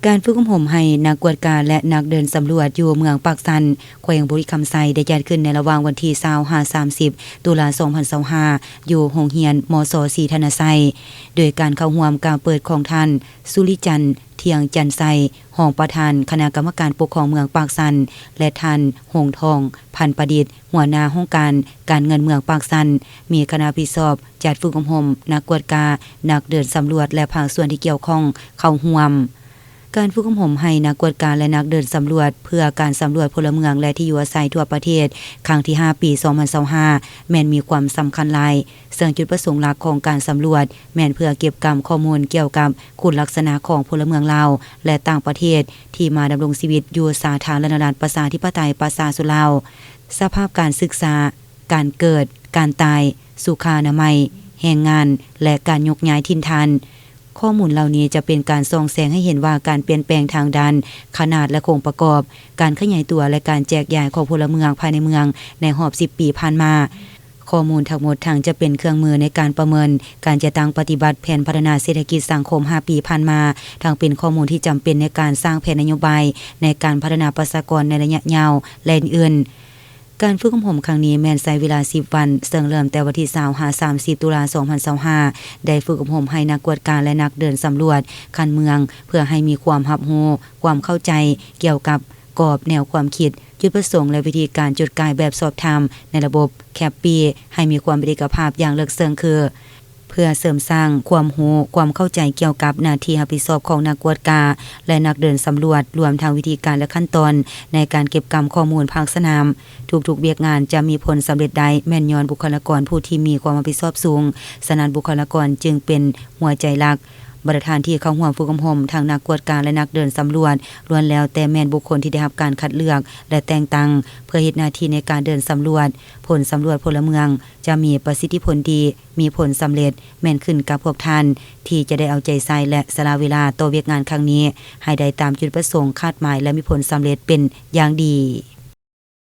ການຝຶກອົບຮົມໃຫ້ນັກກວດກາ ແລະ ນັກເດີນສຳຫຼວດຢູ່ເມືອງປາກຊັນ ແຂວງບໍລິຄຳໄຊ ໄດ້ຈັດຂຶ້ນໃນລະຫວ່າງວັນທີຊາວຫາສາມສິບ ຕຸລາ ສອງພັນຊາວຫ້າ ຢູ່ໂຮງຮຽນ ມສ ສີທະນາໄຊ ໂດຍການເຂົ້າຮ່ວມການເປີດຂອງທ່ານ ສຸລິຈັນ ທ່ຽງຈັນໄຊ ຮອງປະທານຄະນະກຳມະການປົກຄອງເມືອງປາກຊັນ ແລະ ທ່ານ ຫົງທອງ ພັນປະດິດ ຫົວໜ້າຫ້ອງການການເງິນເມືອງປາກຊັນ ມີຄະນະຮັບຜິດຊອບຈັດຝຶກອົບຮົມນັກກວດກາ, ນັກເດີນສຳຫຼວດ ແລະ ພາກສ່ວນທີ່ກ່ຽວຂ້ອງເຂົ້າຮ່ວມ. ການຝຶກອົບຮົມໃຫ້ນັກກວດກາ ແລະ ນັກເດີນສຳຫຼວດ ເພື່ອການສຳຫຼວດພົນລະເມືອງ ແລະ ທີ່ຢູ່ອາໄສທົ່ວປະເທດ ຄັ້ງທີຫ້າ ປີສອງພັນຊາວຫ້າ ແມ່ນມີຄວາມສຳຄັນຫຼາຍ, ເຊິ່ງຈຸດປະສົງຫຼັກຂອງການສຳຫຼວດ ແມ່ນເພື່ອເກັບກຳຂໍ້ມູນກ່ຽວກັບຄຸນລັກສະນະຂອງພົນລະເມືອງລາວ ແລະ ຕ່າງປະເທດ ທີ່ມາດຳລົງຊີວິດຢູ່ສາທາລະນະລັດ ປະຊາທິປະໄຕ ປະຊາຊົນລາວ, ສະພາບການສຶກສາ, ການເກີດ, ການຕາຍ, ສຸຂາອະນາໄມ, ແຮງງານ ແລະ ການຍົກຍ້າຍຖິ່ນຖານ. ຂໍ້ມູນເຫຼົ່ານີ້ຈະເປັນການສ່ອງແສງໃຫ້ເຫັນວ່າການປ່ຽນແປງທາງດ້ານຂະໜາດ ແລະ ໂຄງປະກອບ, ການຂະຫຍາຍຕົວ ແລະ ການແຈກຢາຍຂອງພົນລະເມືອງພາຍໃນເມືອງໃນຮອບສິບປີຜ່ານມາ. ຂໍ້ມູນທັງໝົດທັງຈະເປັນເຄື່ອງມືໃນການປະເມີນການຈັດຕັ້ງປະຕິບັດແຜນພັດທະນາເສດຖະກິດສັງຄົມຫ້າປີຜ່ານມາ, ທັງເປັນຂໍ້ມູນທີ່ຈຳເປັນໃນການສ້າງແຜນນະໂຍບາຍໃນການພັດທະນາປະຊາກອນໃນໄລຍະຍາວ ແລະ ອື່ນໆ. ການຝຶກອົບຮົມຄັ້ງນີ້ແມ່ນໃຊ້ເວລາສິບວັນ, ເຊິ່ງເລີ່ມແຕ່ວັນທີຊາວຫາສາມສິບ ຕຸລາ ສອງພັນຊາວຫ້າ ໄດ້ຝຶກອົບຮົມໃຫ້ນັກກວດກາ ແລະ ນັກເດີນສຳຫຼວດຂັ້ນເມືອງ ເພື່ອໃຫ້ມີຄວາມຮັບຮູ້, ຄວາມເຂົ້າໃຈກ່ຽວກັບກອບແນວຄວາມຄິດ, ຈຸດປະສົງ ແລະ ວິທີການຈົດກ່າຍແບບສອບຖາມໃນລະບົບແຄັບປີ ໃຫ້ມີຄວາມເປັນເອກະພາບຢ່າງເລິກເຊິ່ງຄື ເພື່ອເສີມສ້າງຄວາມຮູ້, ຄວາມເຂົ້າໃຈກ່ຽວກັບໜ້າທີ່ຮັບຜິດຊອບຂອງນັກກວດກາ ແລະ ນັກເດີນສຳຫຼວດ, ລວມທັງວິທີການ ແລະ ຂັ້ນຕອນໃນການເກັບກຳຂໍ້ມູນພາກສະໜາມ. ທຸກໆວຽກງານຈະມີຜົນສຳເລັດໄດ້ ແມ່ນຍ້ອນບຸກຄະລາກອນຜູ້ທີ່ມີຄວາມຮັບຜິດຊອບສູງ, ສະນັ້ນ ບຸກຄະລາກອນຈຶ່ງເປັນຫົວໃຈຫຼັກ. ບັນດາທ່ານທີ່ເຂົ້າຮ່ວມຝຶກອົບຮົມ, ທັງນັກກວດກາ ແລະ ນັກເດີນສຳຫຼວດ, ລ້ວນແລ້ວແຕ່ແມ່ນບຸກຄົນທີ່ໄດ້ຮັບການຄັດເລືອກ ແລະ ແຕ່ງຕັ້ງ ເພື່ອເຮັດໜ້າທີ່ໃນການເດີນສຳຫຼວດ. ຜົນສຳຫຼວດພົນລະເມືອງຈະມີປະສິດທິຜົນດີ, ມີຜົນສຳເລັດ ແມ່ນຂຶ້ນກັບພວກທ່ານທີ່ຈະໄດ້ເອົາໃຈໃສ່ ແລະ ສະຫຼະເວລາຕໍ່ວຽກງານຄັ້ງນີ້ ໃຫ້ໄດ້ຕາມຈຸດປະສົງຄາດໝາຍ ແລະ ມີຜົນສຳເລັດເປັນຢ່າງດີ.